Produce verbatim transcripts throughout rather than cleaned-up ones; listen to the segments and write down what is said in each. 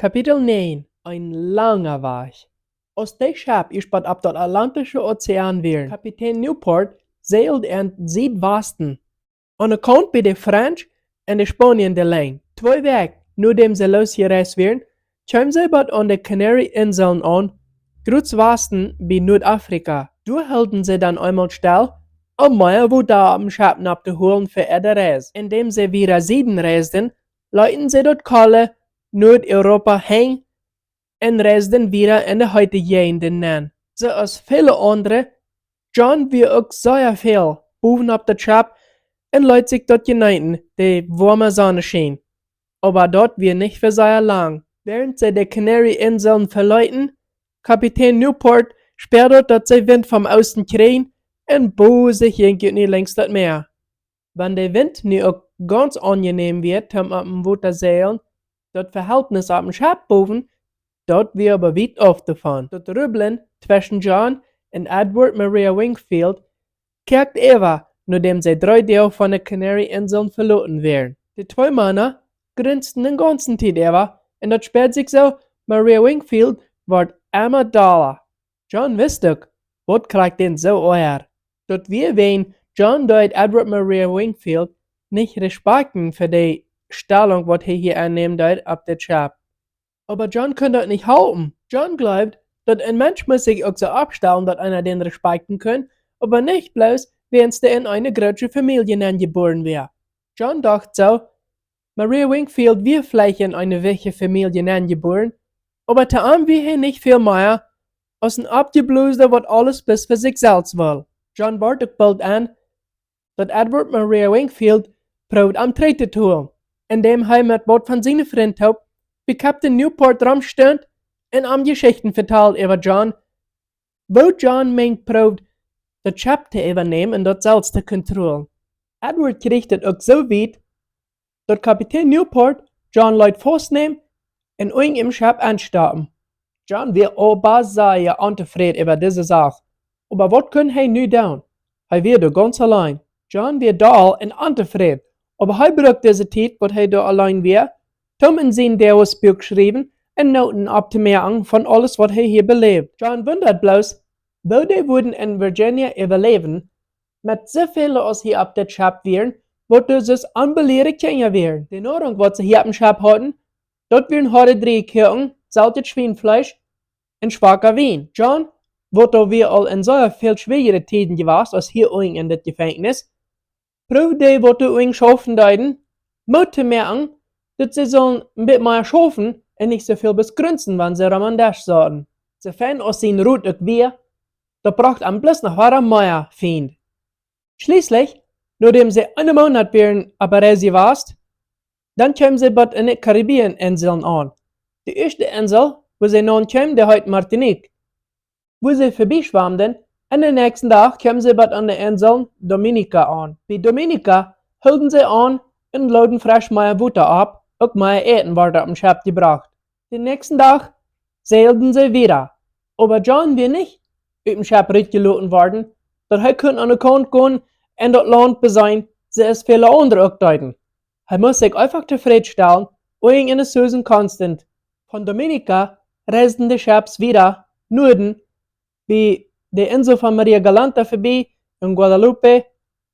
Kapitel näajen. Een langa Wajch. Aus dee Schepp ieescht bot opp daut Atlantische Ozean wieren, Kapitän Newport säajeld en Siedwasten, aun de Kaunt bie de French un de Spaunia de Lien. Twee Wäakj nodäm see losjereist wieren, kjeemen see bot aun de Canary Inseln aun, krakjt Wasten bie Nuadafrika. Doa hilden see dan eemol stell, om mea Wota opp däm Schepp nopp to holen fa äare Reis. Endäm see wieda Sieden reisden, leeten see daut kolde Nuadeuropa henj un reisden wieda en de heete Jäajenden nenn. Soo aus väle aundre, John wia uk sea väl bowen opp daut Schepp un leet sikj daut jeneeten, de woame Sonneschien. Oba daut wia nich fa sea lang. Wäarent see de Canary Inseln veleeten, Kapitän Newport späad daut, daut see Wint vom Oosten kjrieejen, un bowen sikj jinkj daut nu lenjd daut Mäa. Wan de Wint nu uk gaunz aunjenäm wia, toom opp däm Wota säajlen, daut Vehältnis opp däm Schepp bowen, daut wia oba wiet auf doavon. Daut Rubblen tweschen John un Edward Maria Wingfield kjikjt äwa, nodäm see dree Doag von de Canary Inseln veloten wieren. De twee Mana grinsden dän gaunzen Tiet äwa, un daut späad sikj soo, Maria Wingfield wort emma dolla. John wist uk, waut krakjt dän soo oajad. Daut wia wäajen John deed Edward Maria Wingfield nich respakjten fa de Stalunk, waut hee hia ennämen deed opp dit Schepp. Oba John kunn daut nich halpen. John jleewd, daut een Mensch must sikj uk soo oppstalen, daut eena dän respakjten kunn, oba nich bloos, wäajens dee en eene groote Famielje nenjebuaren wia. John docht soo, Maria Wingfield wia veleicht en eene wichtje Famielje nenjebuaren, oba to am wia hee nich väl mea aus een Oppjeblosna, waut aules bloos fa sikj selfst well. John wort uk boolt en, daut Edward Maria Wingfield proowd am trigj to holen, endäm hee met waut von siene Frind toop bie Kapitän Newport romstunt un am Jeschichten vetald äwa John, woo John meent proowd, daut Schepp to äwanämen un daut selfst to kontrollen. Edward kjrieech daut uk soo wiet, daut Kapitän Newport John leet faustnämen un unjen em Schepp enstoppen. John wia oba sea ontofräd äwa dise Sach. Oba waut kunn hee nu doonen? Hee wia doa gaunz auleen. John wia doll un ontofräd, oba hee brukt dise Tiet, waut hee doa auleen wia, toom en sien Doagesbuak schriewen un Noten opptomoaken von aules, waut hee hia beläwd. John wundad bloos, woo dee wudden en Virginia äwaläwen, met soo väle aus hia opp dit Schepp wieren, waut doa soo aus onbeliere Kjinja wieren. De Noarunk, waut see hia opp däm Schepp hauden, daut wieren hoade Drieejkoaken, soltet Schwienfleesch un schwaka Wien. John, waut doa wia aul en sea väl schwieriere Tieden jewast aus hia unjen en dit Jefenkjnis, proowd dee, waut doa unjen schaufen deeden, Moot to moaken, daut see sullen een bät mea schaufen un nich soo väl bloos grunzen, wan see rom aum Desch sauten. Soo fein aus sien Rot uk wia, daut brocht am bloos noch wada mea Fiend. Schlieslich, nodäm see eenen Moonat wieren opp de Reis jewast, dan kjeemen see bot en de Karibien Inseln aun. De ieeschte Insel, wua see aun kjeemen, dee heet Martinique. Wua see vebieschwamden, un dän näakjsten Dach kjeemen see bot aun de Insel Dominica aun. Bie Dominica hilden see aun un loden fresch mea Wota opp, uk mea Äten wort opp däm Schepp jebrocht. Dän näakjsten Dach säajelden see wieda. Oba John wia nich ut däm Schepp rutjeloten worden, daut hee kunn aun de Kaunt gonen un daut Launt beseenen, soo aus väle aundre uk deeden. Hee must sikj eefach tofräd stalen, unjen en de Susan Constant. Von Dominica reisden de Schepps wieda Nuaden bie de Insel von Maria Galanta vebie un Guadalupe,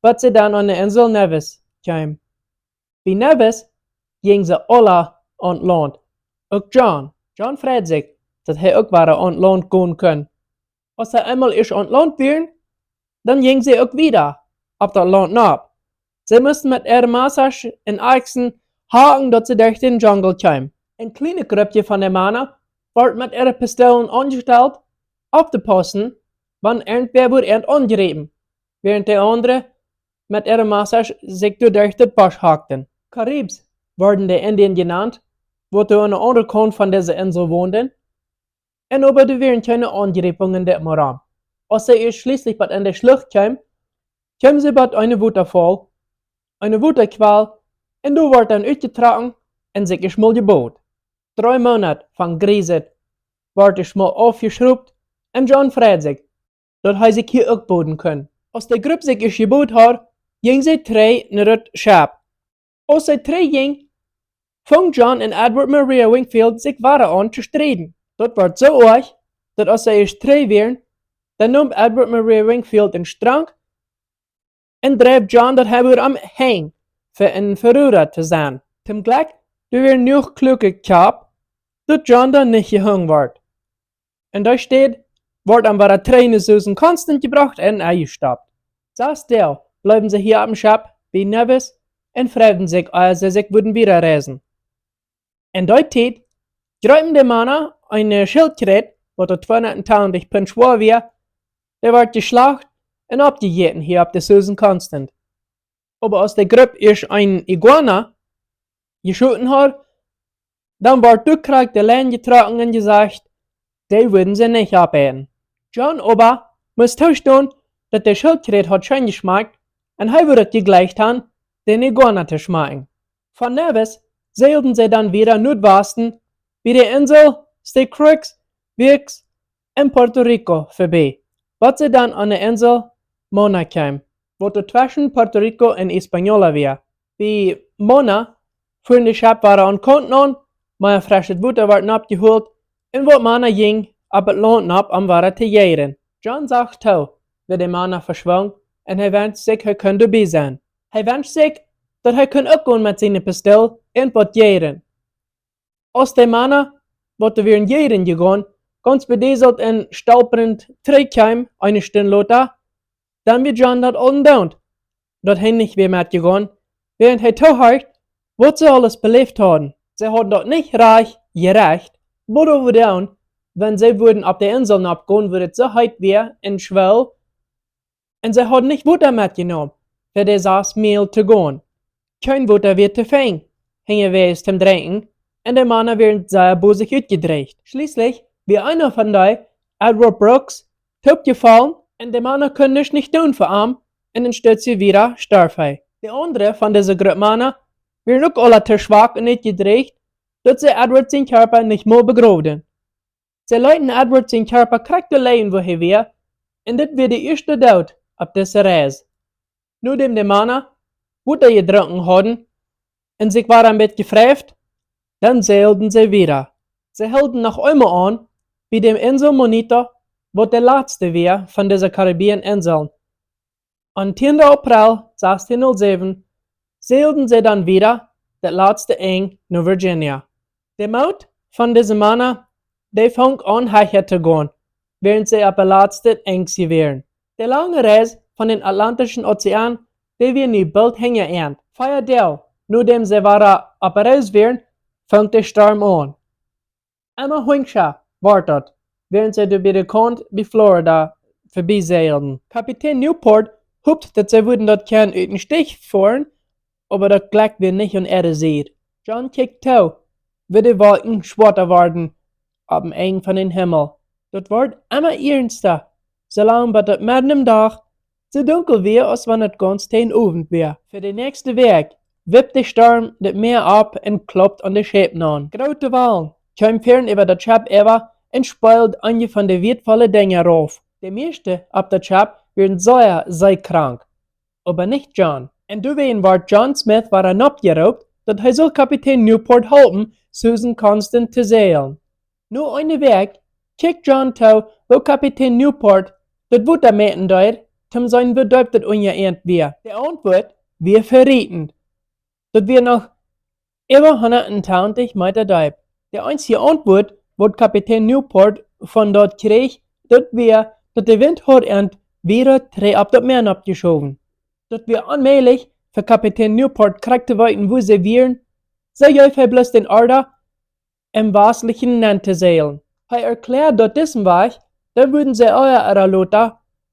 bot see dan aun de Insel Nevis kjeemen. Bie Nevis jinjen see aula aun Launt. Uk John. John freid sikj, daut hee uk wada aun Launt gonen kunn. Aus see eemol ieescht aun Launt wieren, dan jinjen see uk wieda opp daut Launt nopp. See musten met äare Massasch un Akjsen haken, daut see derch dän Jungle kjeemen. Een kjlienet Gruppje von de Mana wort met äare Pistoolen aunjestalt, opptopaussen, wan irjentwäa wudd an aunjriepen, wäarent de aundre met äare Massasch sikj doa derch daut Bosch hakten. Caribs worden de Indien jenant, waut doa aun de aundre Kaunt von dise Insel wonden, un oba doa wieren kjeene Aunjriepungen dit Mol rom. Aus see ieescht schlieslich bot en de Schlucht kjeemen, kjeemen see bot eenen Wotafaul, eene Wotakjwal, un doa wort dan utjetrocken un sikj ieescht mol jebot. Dree Moonat von Grieset wort ieescht mol aufjeschrupt, un John freid sikj, daut hee sikj hia uk boden kunn. Aus de Grupp sikj ieescht jebot haud, jinjen see trigj no daut Schepp. Aus see trigj jinjen, fungen John un Edward Maria Wingfield sikj wada aun to strieden. Daut wort soo oajch, daut aus see ieescht trigj wieren, dan neem Edward Maria Wingfield een Strank un dreef John, daut hee wudd am henjen fa een Verroda to sennen. Toom Jlekj, doa wieren jenuach kluake Kjap, daut John dan nich jehongen wort. Un doa steit, wort am wada trigj no Susan Constant jebrocht un enjestoppt. Sas Doag bleewen see hia oppem Schepp bie Nevis un freiden sikj, aus see sikj wudden wieda reisen. En dee Tiet jreepen de Mana eene Schildkjrät, waut doa tweehundat tachentich Punt schwoa wia, dee wort jeschlacht un oppjejäten hia opp de Susan Constant. Oba aus de Grupp ieescht eene Iguana jeschoten haud, dan wort doa krakjt de Lien jetrocken un jesajcht, dee wudden see nich oppeten. John oba must toostonen, daut de Schildkjrät haud scheen jeschmakjt un hee wudd daut jejlikjt han, dän Iguana to schmakjen. Von Nevis säajelden see dan wieda Nuadwasten bie de Inseln Santa Cruz, Vieques un Puerto Rico verbie, bat see dan aun de Insel Mona kjeemen, waut doa tweschen Puerto Rico un Hispaniola wia. Bie Mona fuaren de Schepp wada aun Kaunt aun, mea freschet Wota wort noppjeholt un waut Mana jinkj opp daut Launt nopp, om wada to jäajen. John sach too, woo de Mana veschwungen, un hee wenscht sikj, hee kunn doabie sennen. Hee wenscht sikj, daut hee kunn uk gonen met siene Pistol un waut jäajen. Aus de Mana, waut doa wieren jäajen jegonen, gaunz bedäselt un stolprent trigj kjeemen, eene Stund lota, dan wia John daut aul doont, daut hee nich wia metjegonen, wäarent hee toohorcht, waut see aules beläft hauden. See hauden daut nich rajcht jerecht, waut doa wudd doonen, wan see wudden opp de Inseln nopp gonen, wua daut soo heet wia un schwoll, un see hauden nich Wota metjenomen, fa de sas Miel to gonen. Kjeen Wota wia to finjen, hinjawäajes toom drinkjen, un de Mana wieren sea bosich utjedrieecht. Schlieslich wia eena von dee, Edward Brooks, toopjefollen, un de Mana kunnen nuscht nich doonen fa am, un en Stootje wieda storf hee. De aundre von dise Grupp Mana wieren uk aula too schwak un utjedrieecht, daut see Edward sien Kjarpa nich mol begroowden. See leeten Edward sien Kjarpa krakjt doa lijen, wua hee wia, un dit wia de ieeschte Doot opp dise Reis. Nodäm de Mana Wota jedrunken hauden un sikj wada een bät jefreit, dan säajelden see wieda. See hilden noch emma aun bie de Insel Monito, waut de latste wia von dise Karibien Inseln. Aum tieenden April sastieen null säwen säajelden see dan wieda, daut latste Enj no Virginia. De Moot von dise Mana, dee funk aun hecha to gonen, wäarent see opp daut latste Enj wieren. De lange Reis von dän Atlantischen Ozean, dee wia nu boolt hinja an. Vea Doag nodäm see wada opp Reis wieren, funk de Storm aun. Emma hunkjscha wort daut, wäarent see doa bie de Kaunt bie Florida verbie säajelden. Kapitän Newport hopt, daut see wudden daut kjennen ut dän Stich foaren, oba daut Jlekj wia nich aun äare Sied. John kjikjt too, woo de Wolkjen schwoata worden opp dän Enj von dän Himmel. Daut wort emma iernsta, soo lang bat daut medden em Dach soo dunkel wia, aus wan et gaunz teen Owent wia. Fa de näakjste Wäakj wippt de Storm daut Mäa opp un kloppt aun de Schäp aun. Groote Walen kjeemen fäaren äwa daut Schepp äwa un spuaden eenje von de wieetvolle Dinja rauf. De mieeschte opp daut Schepp wieren sea seekrank, oba nich John. Un doawäajen wort John Smith wada noppjeroopt, daut hee sull Kapitän Newport halpen, Susan Constant to säajeln. No eene Wäakj kjikjt John too, woo Kapitän Newport daut Wota mäten deed, toom seenen, woo deep daut unja an wia. De Auntwuat wia vernichtend. Daut wia noch äwa hundat tachentich Meeta deep. De eensje Auntwuat, waut Kapitän Newport von daut kjrieech, daut wia, daut de Wint haud an wieda trigj opp daut Mäa noppjeschowen. Daut wia onmäajlich fa Kapitän Newport krakjt to weeten, wua see wieren. Soo jeef hee bloos dän Orda, em wastlichen nenn to säajeln. Hee erkjläad, daut disen Wajch, dan wudden see ea ooda lota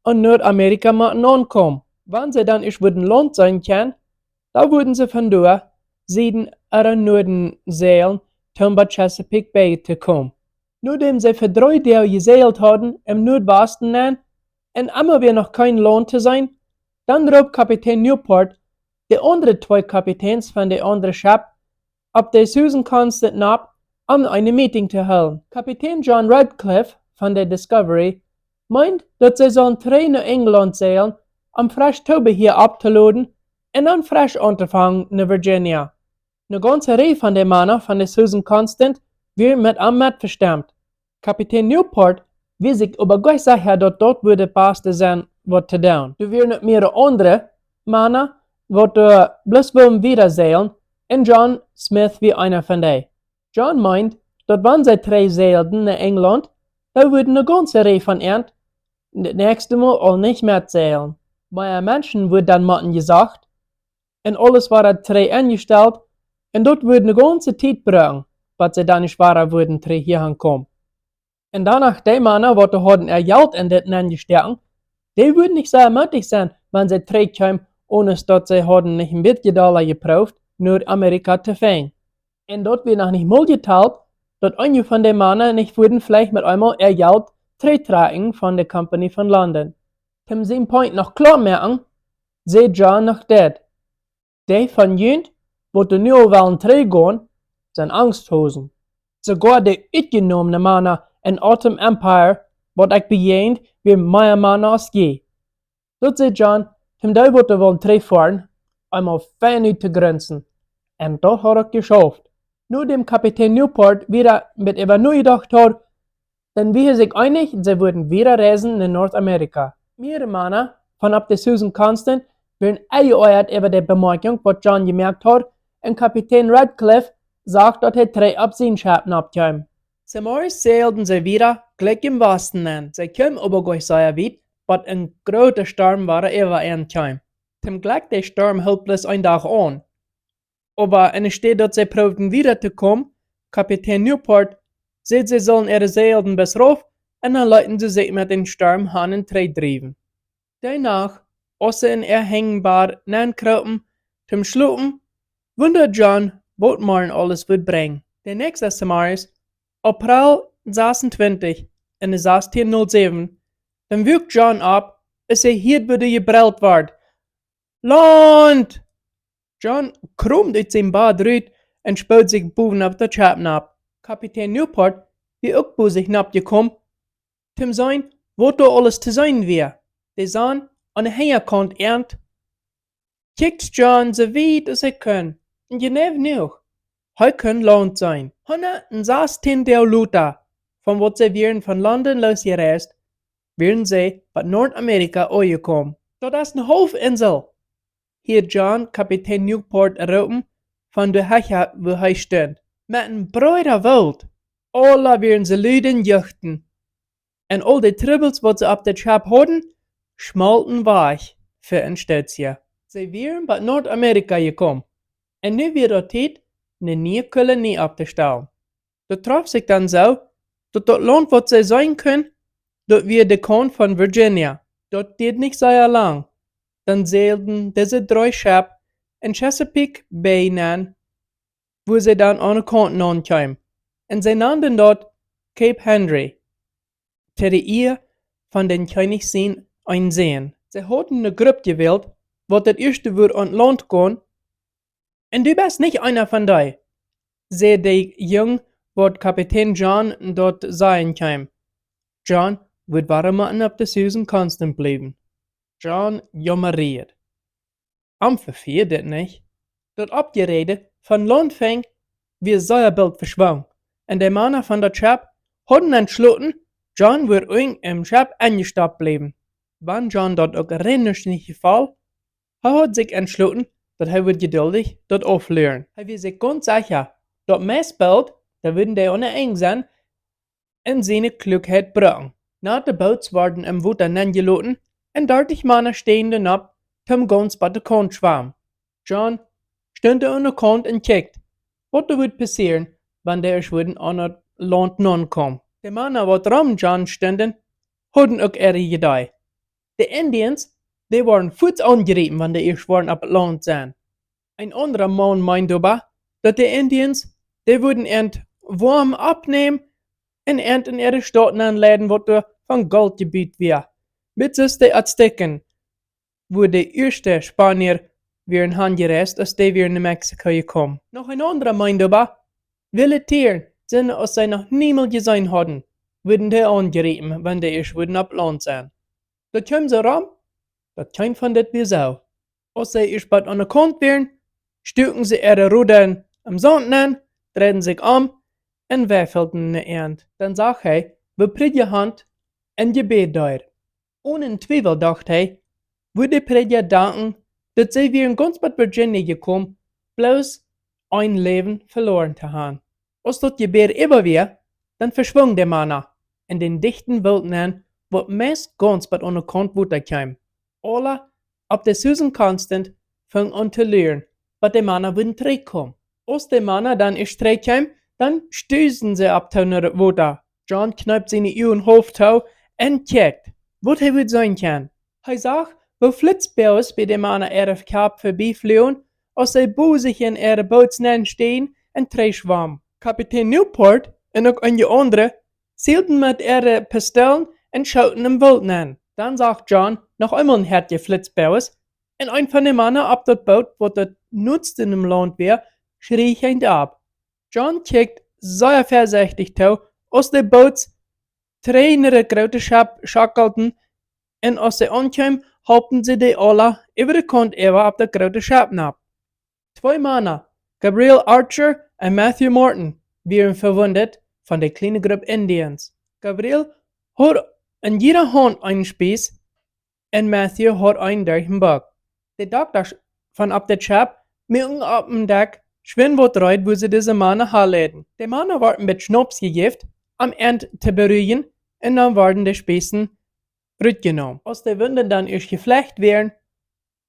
aun Nuadamerika motten aunkomen. Wan see dan ieescht wudden Launt seenen kjennen, dan wudden see von doa Sieden ooda Nuaden säajeln, toom bie Chesapeake Bay to komen. Nodäm see fa dree Doag jesäajelt hauden em Nuadwasten nenn un emma wia noch kjeen Launt to seenen, dan roopt Kapitän Newport de aundre twee Kapitäns von de aundre Schepp opp de Susan Constant nopp, om eene Meeting to hoolen. Kapitän John Radcliffe von de Discovery meent, daut see sullen trigj no Enjlaunt säajeln, om fresch Toobehia opptoloden un dan fresch auntofangen no Virginia. Ne gaunze Reaj von de Mana von de Susan Constant wieren met am met vestemt. Kapitän Newport wia sikj oba goa secha, daut daut wudd daut baste sennen, waut to doonen. Doa wieren noch mea aundre Mana, waut doa bloos wullen wieda säajlen, un John Smith wia eena von dee. John meend, daut wan see trigj säajelden no Enjlaunt, dan wudden ne gaunze Reaj von an daut näakjste Mol aul nich met säajeln. Mea Menschen wudden dan motten jesocht, un aules wort trigj enjestalt, un daut wudd ne gaunze Tiet brucken, bat see dan nich wada wudden trigj hia aunkomen. Un dan noch dee Mana, waut doa hauden äa Jelt en dit nenjestoaken, dee wudden nich soo mootich sennen, wan see trigj kjeemen, onen daut see hauden nich een bät dolla jeprooft, no Amerika to finjen. Un daut wia noch nich mol jetalt, daut eenje von dee Mana nich wudden veleicht met eemol äa Jelt trigj trakjen von de Company von London. Toom sien Point noch kloa moaken, säd John noch dit: Dee von junt, waut doa nu aul wellen trigj gonen, sent Angsthosen. Soogoa de utjenomne Mana en Ottoman Empire, waut ekj bejäajend, wieren mea Mana aus jie. Daut säd John, toom dee, waut doa wullen trigj foaren, eemol fein ut to grinsen. Un daut haud uk jeschauft. Nodäm Kapitän Newport wieda met äwa nojedocht haud, dan wia hee sikj eenich, see wudden wieda reisen no North America. Mea Mana von opp de Susan Constant wieren enjeoajat äwa de Bemoakjunk, waut John jemoakt haud, un Kapitän Radcliffe sach, daut hee trigj opp sien Schepp nopp kjeem. Zemorjes säajelden see wieda, jlikj em Wasten aun. See kjeemen oba goa sea wiet, bat een groota Storm wada äwa an kjeem. Toom Jlekj, de Storm hilt bloos een Dach aun. Oba enne Städ, daut see proowden wieda to komen, Kapitän Newport säd, see sullen äare Säajeln bat rauf, un dan leeten see sikj met dän Storm han un trigj driewen. Dee Nacht, aus see en äa Henjbad nenkropen toom schlopen, wundad John, waut morjen aules wudd brinjen. De näakjste Zemorjes, April sasuntwintich, en de sastieen null säwen, dan wuak John opp, aus hee hieed, woo doa jebrellt wort: "Launt!" John kroomd ut sien Bad rut un spood sikj bowen opp daut Schepp nopp. Kapitän Newport wia uk bosich nopp jekomen, toom seenen, waut doa aules to seenen wia. De Sonn aun de Hinjakaunt äant kjikjt John soo wiet aus hee kunn, un jeneiw jenuach, hee kunn Launt seenen. Hundat un sastieen Doag lota, von waut see wieren von London losjereist, wieren see bat Nordamerika aunjekomen. "Daut es ne Haulwinsel!" hieed John Kapitän Newport roopen von doa hecha, wua hee stunt. Met een breeda Welt. Aula wieren see lud un juchten. Un aul de Trubbels, waut see opp daut Schepp hauden, schmolten wajch fa een Stootje. See wieren bat Nordamerika jekomen. Un nu wia daut Tiet, ne niee Kolonie opptostalen. Daut trof sikj dan soo, daut daut Launt, waut see seenen kunnen, daut wia de Kaunt von Virginia. Daut dieed nich sea lang, dan säajelden dise dree Schepp en Chesapeake Bay nenn, wua see dan aun de Kaunt aunkjeemen. Un see nanden daut Cape Henry, to de Ea von dän Kjennich sien een Sän. See hauden ne Grupp jewält, waut daut ieeschte wudd aun Launt gonen. "Un du best nich eena von dee," säd de Jung, waut Kapitän John daut sajen kjeem. John wudd wada motten opp de Susan Constant bliewen. John jaumarieed. Am vefieed dit nich. Daut Oppjeräd von Launt finjen wia sea boolt veschwungen, un de Mana von daut Schepp hauden entschloten, John wudd unjen em Schepp enjestoppt bliewen. Wan John daut uk rein nich jefoll, hee haud sikj entschloten, daut hee wudd jeduldich daut aufluaren. Hee wia sikj gaunz secha, daut meist boolt, dan wudden dee aun de Enj sennen un siene Kluakheit brucken. Nate Boots worden em Wota nenjeloten, un dartich Mana stunden opp, toom gaunz bat de Kaunt schwamen. John stunt aun de Kaunt un kjikjt, waut doa wudd passieren, wan dee ieescht wudden aun daut Launt aunkomen. De Mana, waut rom John stunden, hauden uk äare Jedee. De Indians, dee worden fuaz aunjeriepen, wan dee ieescht worden opp daut Launt sennen. Een aundra Maun meend oba, daut de Indians, dee wudden an woam oppnämen un an en äare Staut nenleiden, waut doa von Golt jebut wia. Bat soo aus de Azteken, wua de ieeschte Spanier wieren hanjereist, aus dee wieren no Mexiko jekomen. Noch een aundra meend oba, wille Tieren, soone aus see noch niemols jeseenen hauden, wudden dee aunjeriepen, wan dee ieescht wudden opp Launt sennen. Daut kjeem soo rom, daut kjeem von dit wia soo. Aus see ieescht bat aun de Kaunt wieren, stuaken see äare Roda em Saunt nenn, dreiden sikj om un weifelden ne Enj. Dan sach hee, woo Prädja Hunt en Jebäd deed. Onen Twiewel docht hee, wudd de Prädja danken, daut see wieren gaunz bat Virginia jekomen, bloos een Läwen veloaren to han. Aus daut Jebäd äwa wia, dan veschwungen de Mana en dän dichten Woolt nenn, waut meist gaunz bat aun de Kaunt Wota kjeem. Aula opp de Susan Constant fungen aun to luren, bat de Mana wudden trigjkomen. Aus de Mana dan ieescht trigjkjeemen, dan stusden see opp to no daut Wota. John kjneep siene Uagen haulf too un kjikjt, waut hee wudd seenen kjennen. Hee sach, woo Flitzboages bie de Mana äare Kjap verbie fluagen, aus see bosich en äare Boots nenn stäajen un trigj schwamen. Kapitän Newport un uk eenje aundre zielden met äare Pistolen un schoten em Woolt nenn. Dan sach John noch eemol een Häatje Flitzboages, un een von de Mana opp daut Boot, waut daut notscht em Launt wia, schrieech eent opp. John kjikjt sea väasechtich too, aus de Boots trigj no daut groote Schepp schockelden, un aus see aunkjeemen, halpen see dee aula äwa de Kaunt äwa opp daut groote Schepp nopp. Twee Mana, Gabriel Archer un Matthew Morton, wieren vewundt von de kjliene Grupp Indians. Gabriel haud en jiede Haunt een Spieß un Matthew haud een derch dän Buck. De Doktasch von opp daut Schepp muaken opp dän Deck schwind waut reed, wua see dise Mana hanleiden. De Mana worden met Schnaups jejäft, om an to beruijen, un dan worden de Spießen rutjenomen. Aus de Wunden dan ieescht jeflecht wieren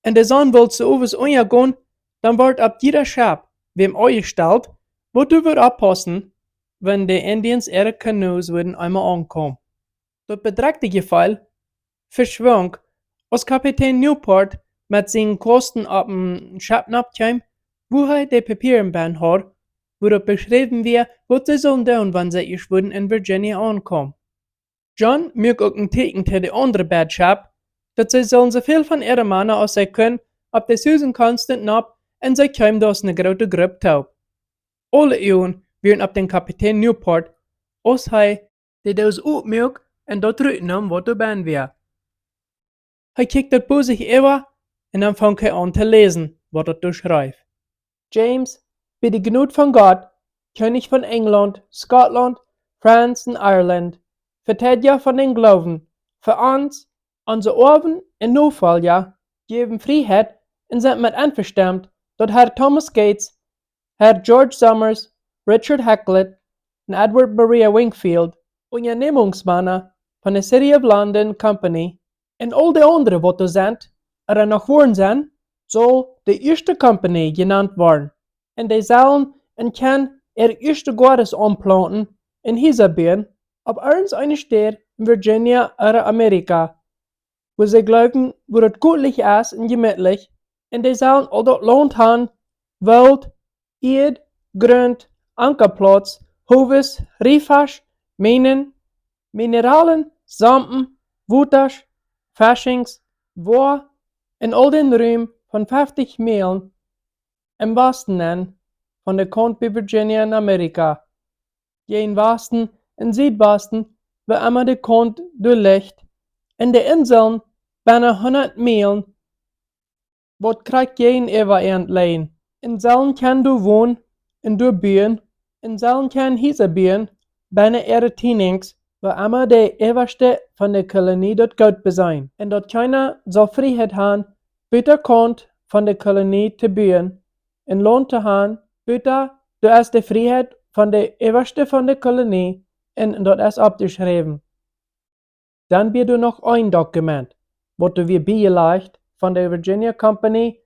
un de Sonn wull soo owes unjagonen, dan wort opp jieda Schepp wäm aunjestalt, waut doa wudd oppaussen, wan de Indians äare Canoes wudden eemol aunkomen. Daut bedrekjte Jefeel veschwunk, aus Kapitän Newport met sienen Kausten opp een Schepp nopp kjeem, wua hee de Papieren benn haud, wua daut beschräwen wia, waut see sullen doonen, wan see ieescht wudden en Virginia aunkomen. John muak uk een Tieekjen to de aundre beid Schepp, daut see sullen soo väl von äare Mana aus see kunnen opp de Susan Constant nopp, un see kjeemen doa aus ne groote Grupp toop. Aule Uagen wieren opp dän Kapitän Newport, aus hee de Doos opmuak un daut rutneem, waut doa benn wia. Hee kjikjt daut bosich äwa, un dan funk hee aun to läsen, waut daut doa schreef. James, bie de Jnod von Gott, Kjennich von Enjlaunt, Schottlaund, Franz un Irland, Veteidja von dän Gloowen, fa ons, onse Oawen un Nofolja, jäwen Frieheit un sent met envestomt, daut Herr Thomas Gates, Herr George Somers, Richard Hakluyt un Edward Maria Wingfield, Unjanämungsmana von de City of London Company, un aul de aundre, waut doa sent, ooda noch woaren sennen, saul de ieeschte Kompanie jenant woaren. Un dee sellen un kjennen äare ieeschte Goades aunplaunten un Hiesa buen, opp irjent eene Städ en Virginia ooda Amerika, wua see jleewen, wua daut gootlich es un jemietlich, un dee sellen aul daut Launt han, Woolt, Ieed, Grunt, Ankaplauz, Howes, Riefasch, Mienen, Mineralen, Sumpen, Wotasch, Feschinjs, Woa, un aul dän Rum von feftich Mielen em Wasten nenn von de Kaunt bie Virginia en Amerika, jäajen Wasten un Siedwasten, wua emma de Kaunt doa licht, un de Inseln bennen hundat Mielen, waut krakjt jäajenäwa an lijen, un sellen kjennen doa wonen un doa buen, un sellen kjennen Hiesa buen bennen äare Tienichs, wua emma de Äwaschte von de Kolonie daut goot beseenen, un daut kjeena saul Frieheit han, buta Kaunt von de Kolonie to buen un Launt to han, buta doa es de Frieheit von de Äwaschte von de Kolonie, un daut es oppjeschräwen. Dan wia doa noch een Dokument, waut doa wia biejelajcht von de Virginia Company,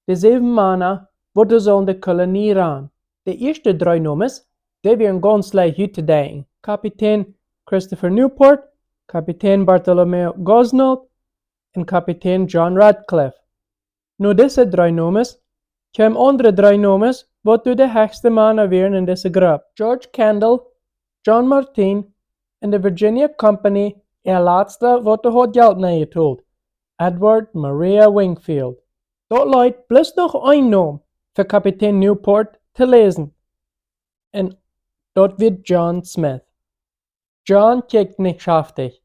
de säwen Mana, waut doa sullen de Kolonie rannen. De ieeschte dree Nomes, dee wieren gaunz leicht uttodenkjen: Kapitän Christopher Newport, Kapitän Bartholomew Gosnold un Kapitän John Radcliffe. No dise dree Nomes kjeemen aundre dree Nomes, waut doa de hechste Mana wieren en dise Grupp: George Kendall, John Martin un de Virginia Company äa latsta, waut doa haud Jelt nenjetolt, Edward Maria Wingfield. Daut leet bloos noch een Nom fa Kapitän Newport to läsen, un daut wia John Smith. John kjikjt nich schaftich,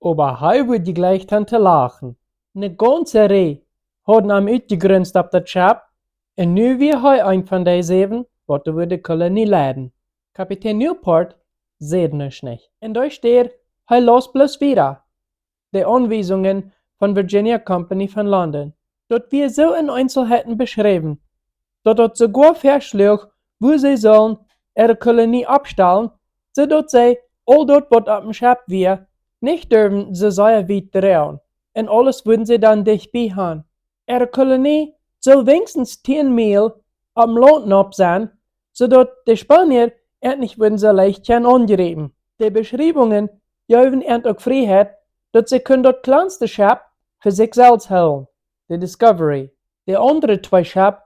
oba hee wudd jejlikjt han to lachen. Ne gaunze Rieej hauden am utjegrunzt opp daut Schepp, un nu wia hee eent von dee säwen, waut doa wudd de Kolonie leiden. Kapitän Newport säd nuscht nich. Un doa steit, hee laus bloos wieda de Aunwiesungen von Virginia Company von London. Daut wia soo en Eenselheiten beschräwen, daut daut soogoa väaschluach, wua see sullen äare Kolonie oppstalen, soo daut see aul daut, waut oppem Schepp wia, nich durwen soo sea wiet droagen. Un aules wudden see dan dicht bie han. Äare Kolonie sull weens tieen Miel oppem Launt nopp sennen, soo daut de Spanier an nich wudden soo leicht kjennen aungriepen. De Beschriewungen jeewen an uk Frieheit, daut see kunnen daut kjlanste Schepp fa sikj selfst hoolen, de Discovery. De aundre twee Schepp,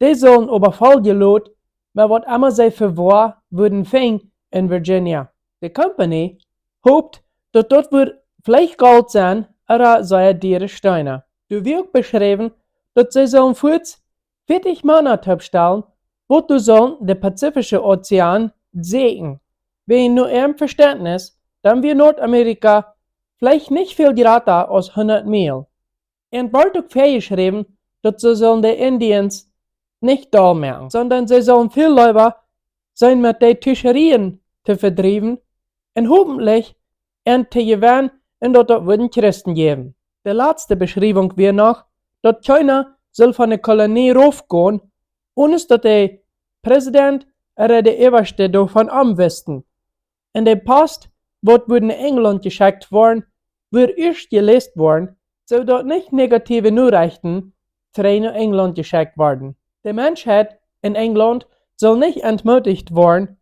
dee sullen oba voll jelot met waut emma see fa woa wudden finjen en Virginia. De Company hopt, daut daut wudd veleicht Golt sennen ooda sea diere Steena. Doa wia uk beschräwen, daut see sullen fuaz fieetich Mana toopstalen, waut doa sullen de Pazifische Ozean säkjen. Wäajen no äarem Vestentnis, dan wia Nordamerika veleicht nich väl jrata aus hundat Miel. Un wort uk väajeschräwen, daut see sullen de Indians nich doll moaken, sonda see sullen väl leewa sennen met de Tuscherieen to vedriewen un hopentlich an to jewennen un daut daut wudden Christen jäwen. De latste Beschriewunk wia noch, daut kjeena sull von de Kolonie raufgonen, onen daut de Präsident ooda de Äwaschte doavon omwissten. Un de Post, waut wudd no Enjlaunt jeschekjt woaren, wudd ieescht jeläst woaren, soo daut nich negatiewe Norechten trigj no Enjlaunt jeschekjt worden. De Menschheit en Enjlaunt sull nich entmootijcht woaren,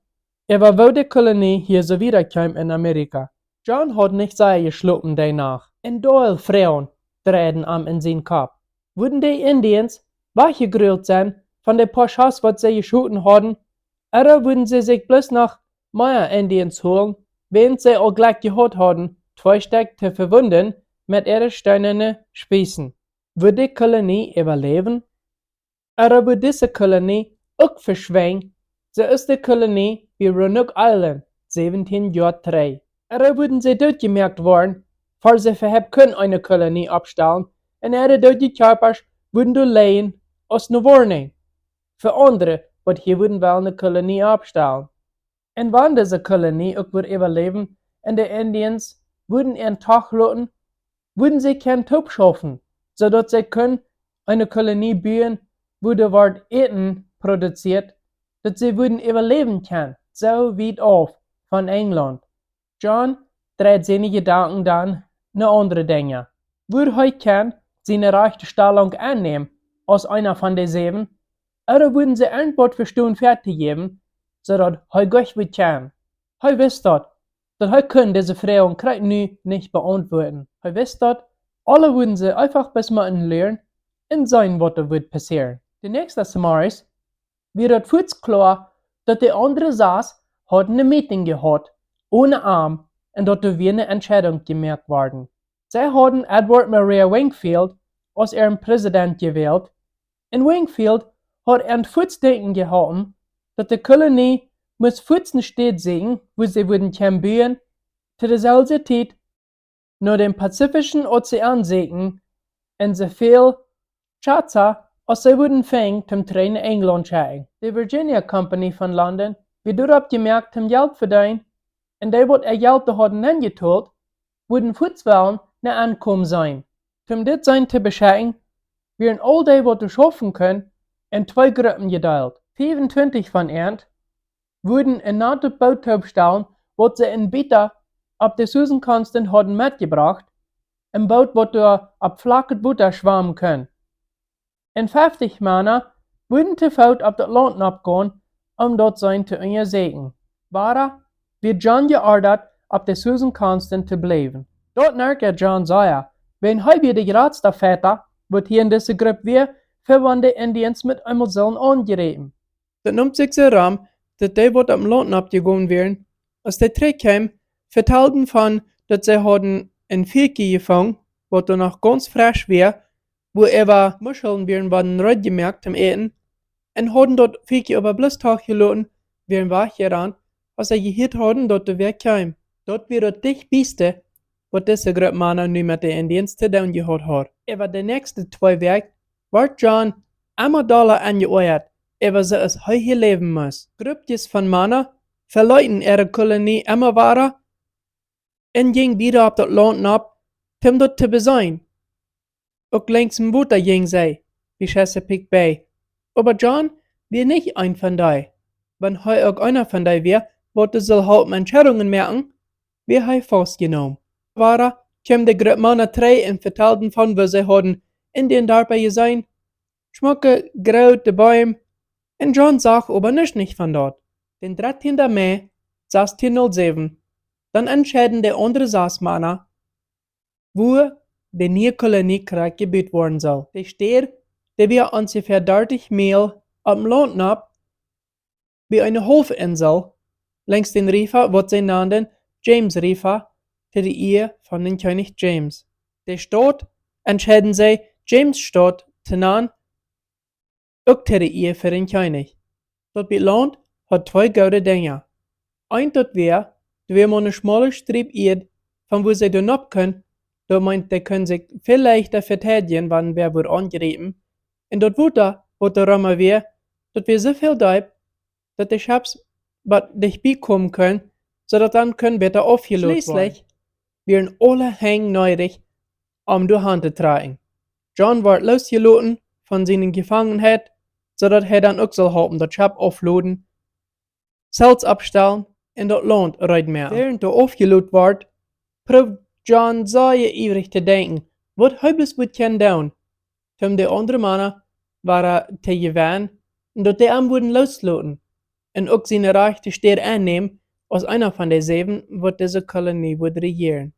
äwa woo de Kolonie hia soo wieda kjeem en Amerika. John haud nich sea jeschlopen dee Nacht. En Deel Froagen dreiden am en sien Kopp. Wudden de Indians wajchjegrult sennen von de poa Schoss, waut see jeschoten hauden, ooda wudden see sikj bloos noch mea Indians holen, wäajen see aul Jlekj jehaut hauden, twee Stekj to vewunden met äare steenane Spiessen? Wudd de Kolonie äwaläwen? Ooda wudd dise Kolonie uk veschwinjen, soo aus de Kolonie bie Roanoke Island säwentien Joa trigj? Ooda wudden see dootjemoakt woaren, ver see äwahaupt kunnen eene Kolonie oppstalen, un äare doodje Kjarpasch wudden doa lijen aus ne Woarnunk fa aundre, waut hia wudden wellen ne Kolonie oppstalen? Un wan dise Kolonie uk wudd äwaläwen un de Indians wudden an Tag loten, wudden see kjennen toopschaufen, soo daut see kunnen eene Kolonie buen, wua doa wort Äten produzieet, daut see wudden äwaläwen kjennen, soo wiet auf von Enjlaunt? John dreid siene Jedanken dan no aundre Dinja. Wudd hee kjennen siene rajchte Stalunk aunnämen aus eena von de säwen, ooda wudden see irjentwaut vestonen väatojäwen, soo daut hee goot wudd kjennen? Hee wist daut, daut hee kunn dise Froagen krakjt nu nich beauntwuaden. Hee wist daut, aule wudden see eefach bloos motten luaren un seenen, waut doa wudd passieren. De näakjste Zemorjes wia daut fuaz kloa, daut de aundre sas hauden ne Meeting jehaut, one am, un daut doa wia ne Entscheidunk jemoakt worden. See hauden Edward Maria Wingfield aus äaren Präsident jewält, un Wingfield haud an fuaz denkjen jeholpen, daut de Kolonie must fuaz ne Städ sieekjen, wua see wudden kjennen buen, to deeselwje Tiet no däm Pazifischen Ozean sieekjen un soo väl Schaza aus see wudden finjen, toom trigj no Enjlaunt schekjen. De Virginia Company von London wia doaropp jemoakt, toom Jelt vedeenen, un dee, waut äa Jelt doa hauden nenjetolt, wudden fuaz wellen no Enkomen seenen. Toom dit seenen to beschekjen, wieren aul dee, waut doa schaufen kunnen, en twee Gruppen jedeelt. Fiefuntwintich von an wudden en naut Boot toopstalen, waut see en Bieta opp de Susan Constant hauden metjebrocht, en Boot, waut doa opp flakjet Wota schwamen kunn. Un feftich Mana wudden to Foot opp daut Launt noppgonen, om daut seenen to unjasieekjen. Wada wia John jeordat, opp de Susan Constant to bliewen. Daut nerkjad John sea, wiels hee wia de jratsta Fajchta, waut hia en dise Grupp wia, fa wan de Indians met eemol sullen aunjriepen. Daut neem sikj soo rom, daut dee, waut oppem Launt noppjegonen wieren, aus dee trigjkjeemen, vetalden von, daut see hauden en Fieekje jefungen, waut doa noch gaunz fresch wia, wua äwa Muscheln wieren worden reed jemoakt toom Äten, un hauden daut Fieekje oba bloos toojeloten, wieren wajchjerant, aus see jehieet hauden, daut doa wäa kjeem. Daut wia daut dichtbieste, waut dise Grupp Mana nu met de Indians to doonen jehaut haud. Äwa de näakjste twee Wäakj wort John emma dolla enjeoajat, äwa soo aus hee hia läwen must. Gruppkjes von Mana veleeten äare Kolonie emma wada un jinjen wieda opp daut Launt nopp, om daut to beseenen. Uk lenjs em Wota jinjen see, bie Chesapeake Bay. Oba John wia nich eena von dee. Wan hee uk eena von dee wia, waut doa sull halpen Entscheidungen moaken, wia hee faustjenomen. Wada kjeem de Grupp Mana trigj un vetalden von woo see hauden en dän Darpa jeseenen, schmocke, groote Beem, un John sach oba nuscht nich von daut. Dän dartieenden Mei sastieen null säwen, dan entscheeden de aundre sas Mana, wua de niee Kolonie krakjt jebut woaren sull. De Städ, dee wia onjefäa dartich Miel opp em Launt nopp, bie eene Haulwinsel, lenjs dän Riefa, waut see nanden James Riefa, to de Ea von dän Kjennich James. De Staut entscheeden see James Staut to nanen, uk to de Ea fa dän Kjennich. Daut bät Launt haud twee goode Dinja. Eent daut wia, doa wia mau ne schmole Striep Ieed, von wua see doa nopp kunnen, daut meent, dee kunnen sikj väl leichta veteidjen, wan wäa wudd aunjriepen. Un daut Wota, waut doa rom wia, daut wia soo väl deep, daut de Scheps bot dicht bie komen kunnen, soo daut dan kunnen bäta aufjelot woaren. Schlieslich wieren aule Henj needich, om doa han to trakjen. John wort loosjeloten von siene Jefangenheit, soo daut hee dan uk sull halpen daut Schepp aufloden, Zelts oppstalen un daut Launt reed moaken. Wäarent doa aufjelot wort, proowd John sea iewrich to denkjen, waut hee bloos wudd kjennen doonen, om de aundre Mana wada to jewennen, un daut dee am wudden loosloten un uk siene rajchte Städ ennämen aus eena von de säwen, waut dise Kolonie wudd rejieren.